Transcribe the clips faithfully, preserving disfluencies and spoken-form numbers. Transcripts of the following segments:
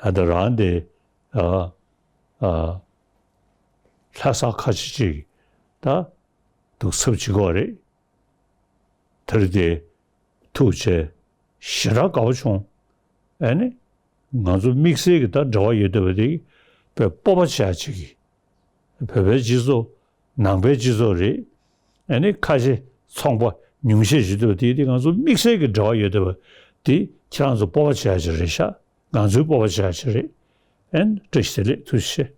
ཨ་ད་རང་དེ་ཨ་ཨ་ལྷ་ས་ཁ་ཆེ་ཅིག་ད་འདུག་ཚབ་བྱེད་ཀྱི་ཡོད་རེད། དེ་རིང་དེ་ཐུག་བྱས་ཞེ་དྲག་དགའ་པོ་བྱུང་། ཨ་ནི་ང་ཚོ་དམིགས་བསལ་གྱི་ད་འབྲེལ་བ་ཡོད་བསྡད་པ་དེ་དཔེ་སྤོབས་པ་ཆེ་ཡ་ཅིག་གིས། བོད་པའི་སྤྱི་ཚོགས་ནང་པའི་སྤྱི་ཚོགས་རེད། ཨ་ནི་ཁ་ཆེ་ཚོང་པ་ཉུང་ཤས་ཤིག་འདུག་དེ་དེ་ང་ཚོ་དམིགས་བསལ་གྱི་འབྲེལ་བ་ཡོད་བསྡད་པ་དེ་ཁྱེད་རང་ཚོ་སྤོབས་པ་ཆེ་ཡ་ཅིག་རེད་ཤག་ང་ཚོའི་སྤོབས་པ་ཆེ་ཡ་ཅིག་རེད། ཨན་བཀྲ་ཤིས་བདེ་ལེགས། ཐུགས་རྗེ་ཆེ།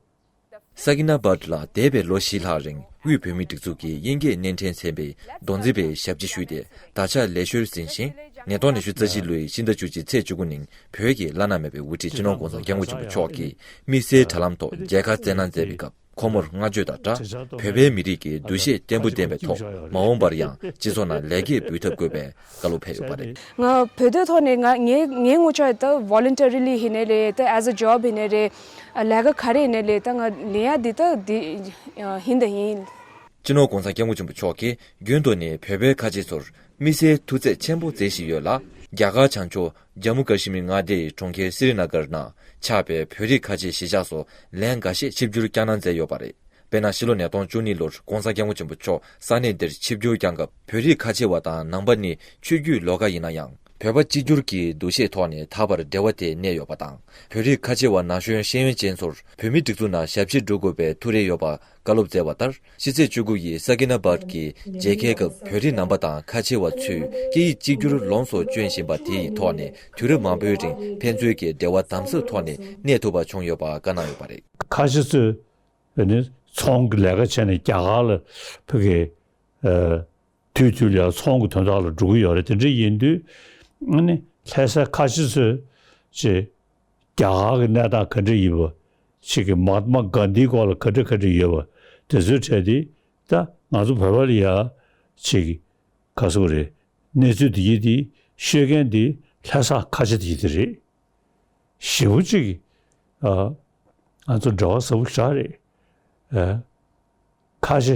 སཱ་ཀི་ན་བྷཊ་ལ་འདས་པའི་ལོ་བཞི་ལྷག་རིང་དབུས་བོད་མིའི་སྒྲིག་འཛུགས་ཀྱི་དབྱིན་སྐད་སྣེ་འདྲེན་ཚན་པའི་མདོ་འཛིན་པའི་ཞབས་ཕྱི་ཞུས་ཏེ། ད་ཆ་ལས་ཤོར་ཟིན་ཞིང་། ཉིས་སྟོང་ཉི་ཤུ་རྩ་བཞི་ལོའི་ཕྱི་ཟླ་བཅུ་གཅིག་ཚེས་བཅུ་དགུ་ཉིན་བོད་ཀྱི་བླ་ན་མེད་པའི་དབུ་ཁྲིད་སྤྱི་ནོར་༧གོང་ས་༧སྐྱབས་མགོན་ཆེན་པོ་མཆོག་གིས་དམིགས་བསལ་དྲ་ལམ་ཐོག་མཇལ་ཁ་བསྩལ་གནང་མཛད་པའི་སྐབས། ཁོ་མོར་བསྔགས་བརྗོད་དང་སྦྲགས། བོད་པའི་མི་རིགས་ཀྱི་འདུ་ཤེས་བརྟན་པོ་ལྡན་པའི་ཐོག་མ་འོངས་པར་ཡང་སྤྱི་ཚོགས་ནང་ལེགས་སྐྱེས་འབུལ་ཐབས་དགོས་པའི་བཀའ་སློབ་ཕེབས་ཡོད་པ་རེད། ང་བོད་དོན་ཐོག་ནས་ང་ངའི་ངའི་ངོ་ཅག་ད་ཝོ་ལན་ཊི་རི་ལི་ཡིན་ནའི་རེད། ད་ཨེ་ཛ་ཇོབ་ཡིན་ནའི་རེད། ལས་ཀ་ག་རེ་ཡིན་ནའི་རེད། ད་ང་ལེན་ཡ་འདི་ད་འདི་ཡིན་ད་ཡིན། སྤྱི་ནོར་༧གོང་ས་༧སྐྱབས་མགོན་ཆེན་པོ་མཆོག་གིས་རྒྱུན་དུ་ནས་བོད་པའི་ཁ་ཆེ་ཚོར་དམིགས་བསལ་ཐུགས་བརྩེ་ཆེན་པོ་མཛད་བཞིན་ཡོད་ལ། རྒྱ་གར་བྱང་ཕྱོགས་ཇམ་མུ་ཀ་ཤི་མིར་མངའ་སྡེའི་གྲོང་ཁྱེར་སི་རི་ན་གར་ནང་ཆགས་པའི་བོད་རིགས་ཁ་ཆེའི་གཞིས་ཆགས་སུ་ལན་འགའ་ཤས་ཆིབས་བསྒྱུར་བསྐྱངས་གནང་མཛད་ཡོད་པ་རེད། དཔེར་ན། ཕྱི་ལོ་ཉིས་སྟོང་བཅུ་གཉིས་ལོར་༧གོང་ས་༧སྐྱབས་མགོན་ཆེན་པོ་མཆོག་ས་གནས་འདིར་ཆིབས་བསྒྱུར་བསྐྱངས་སྐབས། བོད་རིགས་ཁ་ཆེ་བ་དང་ནང་པ་ནི་ཆོས་བརྒྱུད་ལོགས་ཀ་ཡིན་ན་ཡང་། བོད་པ་གཅིག་གྱུར་གྱི་འདུ་ཤེས་ཐོག་ནས་ད་བར་འབྲེལ་བ་དེ་གནས་ཡོད་པ་དང་། བོད་རིགས་ཁ་ཆེ་བ་ན་གཞོན་ཤེས་ཡོན་ཅན་ཚོར་བོད་མིའི་སྒྲིག་འཛུགས་ནང་ཞབས་ཕྱི་སྒྲུབ་དགོས་པའི་ཐུགས་རེ་ཡོད་པ་བཀའ་སློབ་སྩལ་བ་ལྟར། ཕྱི་ཚེས་བཅུ་དགུ་ཡི་སཱ་ཀི་ན་བྷཊ་གྱི་མཇལ་ཁའི་སྐབས། བོད་རིགས་ནང་པ་དང་ཁ་ཆེ་བ་ཚོས་སྐད་ཡིག་གཅིག་གྱུར་ལོངས་སུ་སྤྱོད་བཞིན་པ་དེ་ཡི་ཐོག་ནས། དུས་རབས་མང་པོའི་རིང་ཕན་ཚུན་གྱི་འབྲེལ་བ་དམ་ཟབ་ཐོག་ནས་གནས་ཐུབ་པ་བྱུང་ཡོད་པ་བཀའ་གནང་ཡོད་པ་རེད། ཁ་ཆེ་ཚོས་ནི་ཚོང་གི་ལས་ཀ་བྱས་ནས་རྒྱ་གར་ལ་ཕ་གི་ཨ་དུས་དུས་ལ་ཚོང་གི་དོན་དག་ལ་འགྲོ་གི་ཡོད་རེད། དེ་འདྲ་ཡིན་དུས་ཨ་ནི་ལྷ་སའི་ཁ་ཆེ་ཚོས་ཅིག་རྒྱ་གར་གྱི་གནས་སྟངས་ག་འདྲ་ཡིན་པ། ཅིག་གི་མ་ཧཱ་ཏ་མ་གྷན་དྷིའི་སྐོར་ལ་ག་འདྲ་ག་འདྲ་ཡོད་པ་དེ་ཚོའི་གྲས་དེ་ད་ང་ཚོ་བོད་པ་ལ་ཡ་ཅིག་ག་ཟེར་དགོས་རེད། གནས་ཚུལ་འདི་ཡིན་དེ་ཤོད་མཁན་དེ་ལྷ་སའི་ཁ་ཆེ་དེ་ཡིན་དེ་རེད། ཞེ་པོ་ཅིག་ཨ་ང་ཚོ་འབྲེལ་བ་ཟབ་པོ་ཞེ་དྲག་རེད། ཨ་ཁ་ཆེ་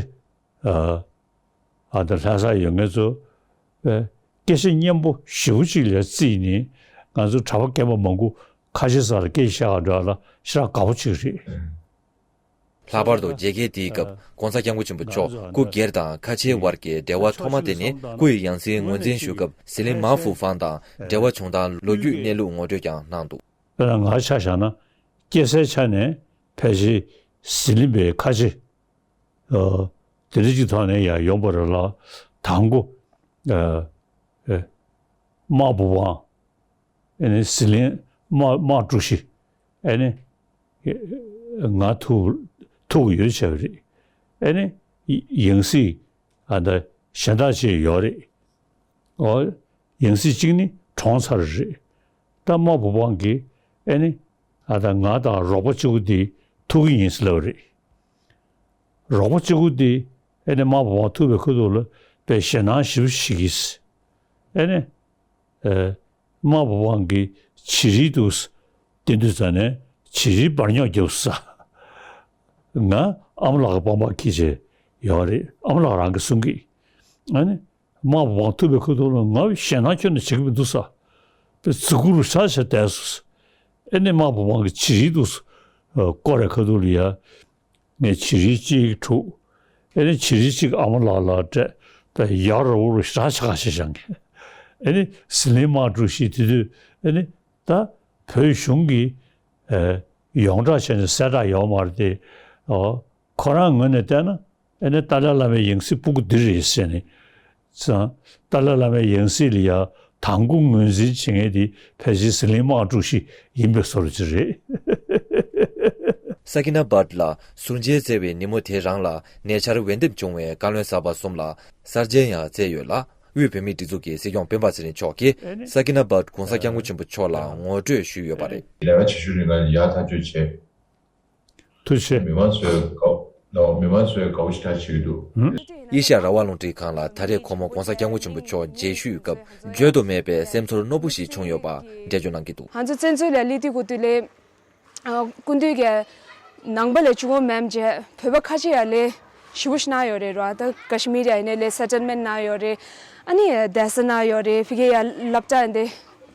ཨ་ཨ་ད་ལྷ་སར་ཡོད་མཁན་ཚོ་ཨ་སྐད་ཆ་སྙན་པོ་ཞེ་པོ་ཅིག་ལ་བརྩིས་ནས་ང་ཚོ་གྲྭ་པ་རྒན་པ་མང་པོ་ཁ་ཆེ་ས་ལ་སྐད་ཆ་བཤད་ག་འགྲོ་ཡ་ལ་ཞེ་དྲག་དགའ་པོ་ཅིག་རེད། ལྷག་པར་དུ་མཇལ་ཁའི་དེའི་སྐབས་༧གོང་ས་༧སྐྱབས་མགོན་ཆེན་པོ་མཆོག་སྐུ་སྒེར་དང་ཁ་ཆེའི་བར་གྱི་འབྲེལ་བ་ཐོག་མ་དེ་ནི་སྐུ་ཡི་ཡང་སྲིད་ངོས་འཛིན་ཞུ་སྐབས་ཟི་ལིང་མཱ་ཧྥུ་ཧྥང་དང་འབྲེལ་བ་བྱུང་སྟངས་ལོ་རྒྱུས་གནས་ལུགས་ངོ་སྤྲོད་ཀྱང་གནང་འདུག་དཔེར་ན་ང་ཆ་བཞག་ན་སྐྱེས་སའི་ཆ་ནས་ཕལ་ཆེར་ཟི་ལིང་པའི་ཁ་ཆེ་ཨ་དེ་འདྲ་ཅིག་ཐོག་ནས་ཡང་ཡོང་བ་རེད་ལ། དང་པོ་ཨ་ཨ་དམར་པོ་ཝང་། ཨ་ནི་ཟི་ལིང་དམར་དམར་ཀྲུའུ་ཞི། ཨ་ནི་ང་ཐུག་ཐུག་ཡོད་བྱས་པ་རེད། ཨ་ནི་ཡང་སྲིད་ཨ་ད་གཞན་དག་ཅིག་ཡོད་རེད། ཨོ་ཡང་སྲིད་གཅིག་ནི་གྲོངས་ཚར་རེད། ད་དམར་པོ་ཝང་གིས་ཨ་ནི་ཨ་ད་ང་དང་རོགས་པ་གཅིག་པོ་དེ་ཐུག་གི་ཡིན་ཟེར་ལབ་རེད། རོགས་པ་གཅིག་པོ་དེ་ཨ་ནི་དམར་པོ་ཝང་ཐུག་པའི་ཁ་ཐུག་ལ་དཔེ་ཞེད་སྣང་ཞེ་པོ་ཞིག་གིས་ཨ་ནི་ཨ་དམར་པོ་ཝང་གིས་བྱི་རིལ་དུ་བསྟན་དུས་ཙ་ནས་བྱི་རིལ་འབར་ཉོག་རྒྱབ་ས། ང་ཨ་མ་ལགས་ཀྱི་པང་པར་འཁྱེར་བྱས་ཡོད་རེད། ཨ་མ་ལགས་རང་གིས་གསུང་གི། ཨ་ནི་དམར་པོ་ཝང་ཐུག་པའི་ཁ་ཐུག་ལ་ང་ཞེད་སྣང་ཁྱོན་ནས་བྱེད་ཀྱི་མི་འདུག་ས། དཔེ་རྫི་གུ་རུ་ཤ་ཤ་བསྡད་སོང་། ཨ་ནི་དམར་པོ་ཝང་གིས་བྱི་རིལ་དུ་སྐོར་བའི་ཁ་ཐུག་ལ་ཡ། ངས་བྱི་རིལ་གཅིག་འཁྲུགས། ཨ་ནི་བྱི་རིལ་གཅིག་ཨ་མ་ལགས་ལ་སྤྲད། ད་ཡག་ར་འུར་ཞེ་དྲག་ཆགས་ཤིག་བཞག་གི། ཨ་ནི་ཟི་ལིང་དམར་ཀྲུའུ་ཞི་དེ་དུས་ཨ་ནི་ད་བོད་གཞུང་གིས་ཨ་ཡོངས་གྲགས་བྱས་ནས་གསལ་བསྒྲགས་ཡོད་མ་རེད་དེ། ཨོ་ཁོ་རང་ངོས་ནས་བལྟས་ན་ཨ་ནི་ཏཱ་ལའི་བླ་མའི་ཡང་སྲིད་སྤུ་གུ་འདི་རེད་ཟེར་ནས། ཙང་ཏཱ་ལའི་བླ་མའི་ཡང་སྲིད་ལ་ཡ་དང་པོ་ངོས་འཛིན་བྱེད་མཁན་དེ་ཕལ་ཆེར་ཟི་ལིང་དམར་ཀྲུའུ་ཞི་ཡིན་པའི་བཟོ་འདྲ་ཅིག་རེད། སཱ་ཀི་ན་བྷཊ་ལ་ཟུར་མཇལ་བསྩལ་བའི་ཉིན་མོ་དེ་རང་ལ་ཉེ་ཆར་འོས་འདེམས་བྱུང་བའི་བཀའ་བློན་གསར་པ་གསུམ་ལ་གསར་མཇལ་ཡང་བསྩལ་ཡོད་ལ། དབུས་བོད་མིའི་སྒྲིག་འཛུགས་ཀྱི་སྲིད་སྐྱོང་སྤེན་པ་ཚེ་རིང་མཆོག་གིས་སཱ་ཀི་ན་བྷཊ་༧གོང་ས་༧སྐྱབས་མགོན་ཆེན་པོ་མཆོག་ལ་ངོ་སྤྲོད་ཞུས་ཡོད་པ་རེད། ལས་ཀ་བྱེད་ཤུལ་རིང་ལ་ཡར་ཐག་གཅོད་བྱས། ཐུགས་རྗེ་ཆེ། མི་མང་ཚོས་དགའ་ལའོ། མི་མང་ཚོས་དགའ་བོ་ཞེ་དྲག་བྱེད་ཀྱི་འདུག་ཨེ་ཤ་ཡ་རང་དབང་རླུང་འཕྲིན་ཁང་ལ་ད་རེས་ཁོ་མོ་༧གོང་ས་༧སྐྱབས་མགོན་ཆེན་པོ་མཆོག་མཇལ་ཞུས་སྐབས་བརྗོད་དུ་མེད་པའི་སེམས་ཚོར་རྣོ་པོ་ཞིག་བྱུང་ཡོད་པ་འགྲེལ་བརྗོད་གནང་གི་འདུག་ང་ཚོ་བཙན་བྱོལ་ལ་སླེབས་དུས་སྐབས་དུས་ལས། ཨ་སྐུ་མདུན་གྱིས་ནང་པ་ལས་བཅུ་གོ་མེམ་བྱས་བོད་པ་ཁ་ཆེ་ཡ་ལས་ཞེ་པོ་ཞིག་གནང་ཡོད་རེད་ར། ད་ཀ་ཤི་མིར་ཡ་ཡིན་ནའི་ལས་སེ་ཊལ་མེན་ཊི་གནང་ཡོད་རེད། ཨ་ནི་གདན་ས་གནང་ཡོད་རེད། ཕ་གི་ཡ་སློབ་གྲྭ་འདི་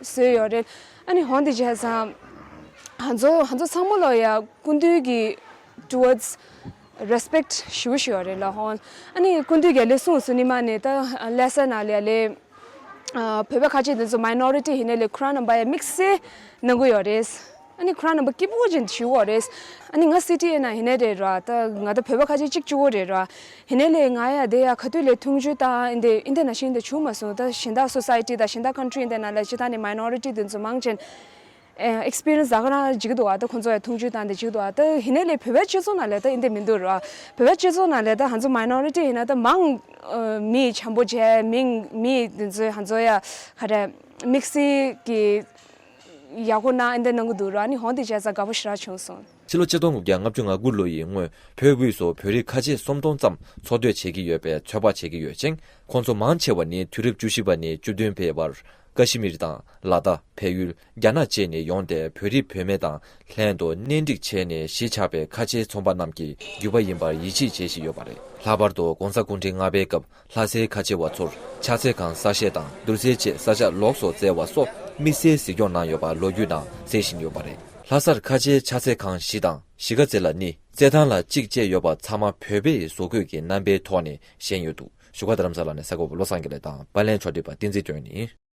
བཟོས་ཡོད་རེད། ཨ་ནི་འོང་འདི་བྱས་ཙང་ ང་ཚོ་ང་ཚོ་ཚང་མ་ལ་ཡ་སྐུ་མདུན་གྱི་towards respect ཞེ་པོ་ཞིག་ཡོད་རེད་ལ་ཧོན། ཨ་ནི་སྐུ་མདུན་གྱིས་ལས་གསུངས་སོང་ནི་མ་ནས་ད་ལྷ་ས་ནང་ལ་ཡ་ལས། ཨ། བོད་པ་ཁ་ཆེ་འདི་ཚོ་མའི་ནོ་རི་ཊི་ཡིན་ནའི་ལས་ཁོ་རང་རྣམ་པ་ཡ་དམིགས་བསལ་གནང་གི་ཡོད་རེད། ཨ་ནི་ཁོ་རང་རྣམ་པ་སྐྱིད་པོ་ཅན་ཞུ་གི་ཡོད་རེད། ཨ་ནི་ང་སི་ཊི་ཨེ་ནང་ཡིན་ནའི་རེད་ར། ད་ང་ད་བོད་པ་ཁ་ཆེ་གཅིག་གཅིག་པོ་རེད་ར། ཡིན་ནའི་ལས་ང་ཡ་དེ་ཡ་ཁ་ཐུག་ལས་མཐོང་ཆུང་དང་འདི་འདི་ནང་བཞིན་འདི་བྱུང་མ་སོང་། ད་གཞན་དག་སོ་སའི་ཊི་དང་གཞན་དག་ཀན་ཊི་འདི་ནང་ལ་སྤྱིར་བཏང་ནས་མའི་ནོ་རི་ཊི་འདི་ཚོ་མང་ཆེན། ཨེ། ཨེག་སི་པི་རི་ཡན་སི་ཟ་ཁ་རང་འཇིག་འདུག་ཨ། ད་ཁོང་ཚོ་ཡ་མཐོང་ཆུང་བཏང་དེ་འཇིག་འདུག་ཨ། ད་ཡིན་ནའི་ལས་བོད་པའི་སྤྱི་ཚོགས་ནང་ལས་ད་ཡིན་དེ་མི་འདུག་ར། བོད་པའི་སྤྱི་ཚོགས་ནང་ལས་ད་ང་ཚོ་མའི་ནོ་རི་ཊི་ཡིན་ན་ད་མང་། ཨ། མི་འཇམ་པོ་བྱས་མི་མི་འདི་ཚོ་ང་ཚོ་ཡ་ག་རེ་དམིགས་བསལ་གྱི་ཡག་པོ་གནང་ཨེ་འདི་གནང་གི་འདུག་ར། ཨ་ནི་ཧོན་དེ་བྱས་ཙང་དགའ་པོ་ཞེ་དྲག་བྱུང་སོང་། ཕྱི་ལོ་ཆིག་སྟོང་དགུ་བརྒྱ་ལྔ་བཅུ་ང་དགུ་ལོ་ཡི་སྔོན་བོད་དབུས་སུ་བོད་རིགས་ཁ་ཆེ་སུམ་སྟོང་ཙམ་འཚོ་སྡོད་བྱེད་ཀྱི་ཡོད་པའི་ཚོད་དཔག་བྱེད་ཀྱི་ཡོད་ཅིང་། ཁོང་ཚོ་མང་ཆེ་བ་ནི་དུས་རབས་བཅུ་བཞི་པ་ནས་བཅུ་བདུན་པའི་བར་ཀ་ཤི་མིར་དང་ལ་དྭགས། བལ་ཡུལ། རྒྱ་ནག་བཅས་ནས་ཡོང་སྟེ་བོད་རིགས་བུད་མེད་དང་ལྷན་དུ་གཉེན་སྒྲིག་བྱས་ནས་གཞིས་ཆགས་པའི་ཁ་ཆེའི་ཚོང་པ་རྣམས་ཀྱི་རྒྱུད་པ་ཡིན་པར་ཡིད་ཆེས་བྱེད་བཞིན་ཡོད་པ་རེད། ལྷག་པར་དུ་༧གོང་ས་སྐུ་ཕྲེང་ལྔ་པའི་སྐབས་ལྷ་སའི་ཁ་ཆེ་བ་ཚོར་ཕྱག་འཚལ་ཁང་གསར་བཞེངས་དང་བསྡུར་ཚད་ཆེད་ས་ཆ་ལོགས་སུ་བཙལ་བ་སོགས་དམིགས་བསལ་གཟིགས་སྐྱོང་གནང་ཡོད་པ་ལོ་རྒྱུས་ནང་གསལ་བཞིན་ཡོད་པ་རེད། ལྷ་སར་ཁ་ཆེའི་ཕྱག་འཚལ་ཁང་བཞི་དང་གཞིས་ཀ་རྩེ་ལ་གཉིས། རྩེད་ཐང་ལ་གཅིག་བཅས་ཡོད་པ་ཚང་མ་བོད་པའི་བཟོ་བཀོད་ཀྱི་རྣམ་པའི་ཐོག་ནས་བཞེངས་ཡོད་འདུག་བཞུགས་སྒར་རྡ་རམ་ས་ལ་ནས་གསར་འགོད་པ་བློ་བཟང་དགེ་ལེགས་དང་པར་ལེན་ཕྱོགས་སྒྲིག་པ་བསྟན་འཛིན་སྒྲོན་ཡིན།